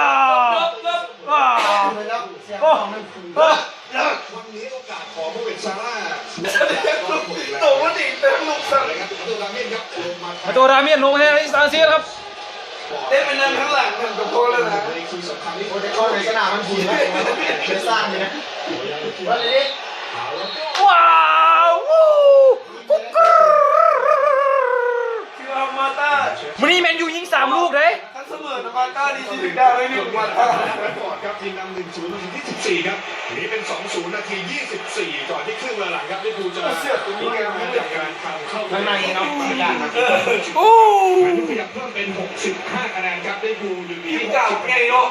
ອ້າວ ອ້າວ ໂອ້ ໂອ້ ວັນນີ້ໂອກາດຂອງໂມເມດຊາລາ ໂຕມັນອີກເປັນລູກສັ່ນ ໂຕດາເມນລົງແຮງ ອີກສາມສິບ ຄັບ ໄດ້ໄປນັ່ງຂ້າງຫຼັງມັນກໍພໍແລ້ວນະ ໂອ້ ແຕ່ເຂົ້າໃນສະໜາມມັນບຸນນະ ໄດ້ສ້າງຢູ່ນະ ວ້າວ ກຸກກຣູ ຄືອາມາຕາ ມື້ນີ້ແມນຢູຍິງສາມລູກເດ້ ຄັນສະເໝີນະ ມາຕານີ້ຊິຖືກດາວໄວ້ໜຶ່ງ ມາຕາ ແຣດຟອດ ຄັບ ຍິງນຳ ໜຶ່ງສູນ ນາທີທີສິບສີ່ ຄັບ ນີ້ເປັນ ສອງສູນ ນາທີ ຊາວສີ່ ກ່ອນທີ່ຄຶ່ງເວລາຫຼັງ ຄັບ ລິເວອຣ໌ພູລ ເຊື່ອ ຈະ ໂອ້ ເຊື່ອ ມີການປ່ຽນແປງການເຂົ້າ ຂ້າງໃນເນາະ ໂອ້ ຂະຫຍັບເພີ່ມເປັນ ຫົກສິບຫ້າ ຄະແນນ ຄັບ ລິເວອຣ໌ພູລ ຢູ່ທີ່ ສິບເກົ້າ ໃຫຍ່ເນາະ